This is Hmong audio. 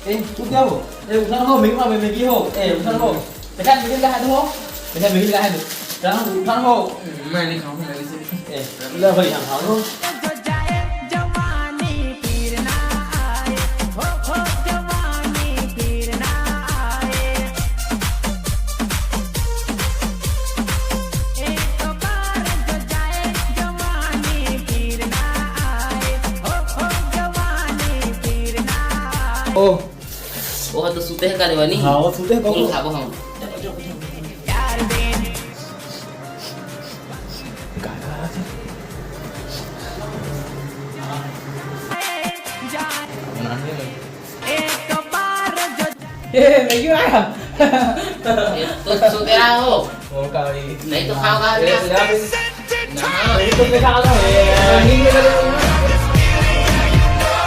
Ê, Tú Tiêu, ê, ua thab hau, mày qua mày, mày ghi hau, ê, ua thab hau. Mày cắt mày ghi cái hai Tú hau. Mày cắt mày ghi cái hai Tú. Thab hau, thab hau. Ê, mày đi không, mày đi xin. Ê, lơ hơi thẳng thẳng luôn. Ôh, ua tus xu teb ka li ua ni. Hau, xu teb ko. Ua tham ua hau. Ê, mày yus ai hả? Ê, tus xu teb hau. Ê, tus teb hau ka. Ê, tus teb hau ka.